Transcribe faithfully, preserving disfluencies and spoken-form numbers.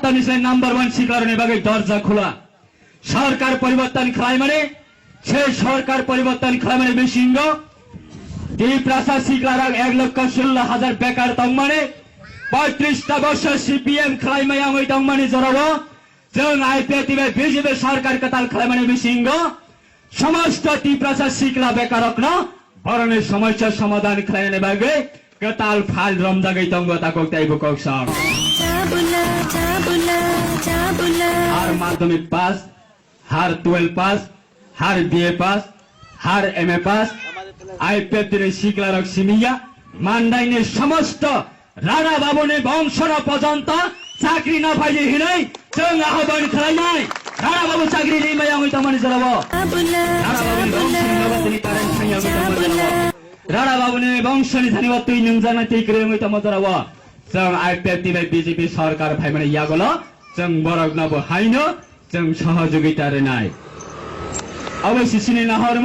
Tani se number one siklarni bagwi dorja khula. Sarkar poriborton khlaimani, se sarkar poriborton khlaimani bisingo Tiprasa siklarok ek lokho sullo hajar bekar tongmani, poitrista bosor C P M khlaimaya wngwi tongmani jorao, chwng I P F T bai B J P sarkar kwtal khlaimani bisingo somosto Tiprasa sikla bekarokno borokni somosya somadhan khlainani bagwi kwtal phal romjagwi tongo takhuk tei bukhuk song. Chabula, chabula, chabula. Har madhyamik pass, har twelve pass, har B A pass, har M A pass, I P F T ni siklarok simiya, Mandaini somosto Rana Babuni bongsono pojonto chakri no phaidi hinwi chwng ahobon khlainai. Rana Babu chakri rimaya wngwi tongmani jorao. Rana Babuni bongsono nogo tini current thangya wngwi tongmani jorao. Rana Babuni bongsoni thani o twi nungjaknai twi kwrwi wngwi tongmani jorao. Chwng I P F T bai B J P sarkar phaimani yagulo chwng borokno bo haino chwng sohojogita rwnai. Abo sisini nahor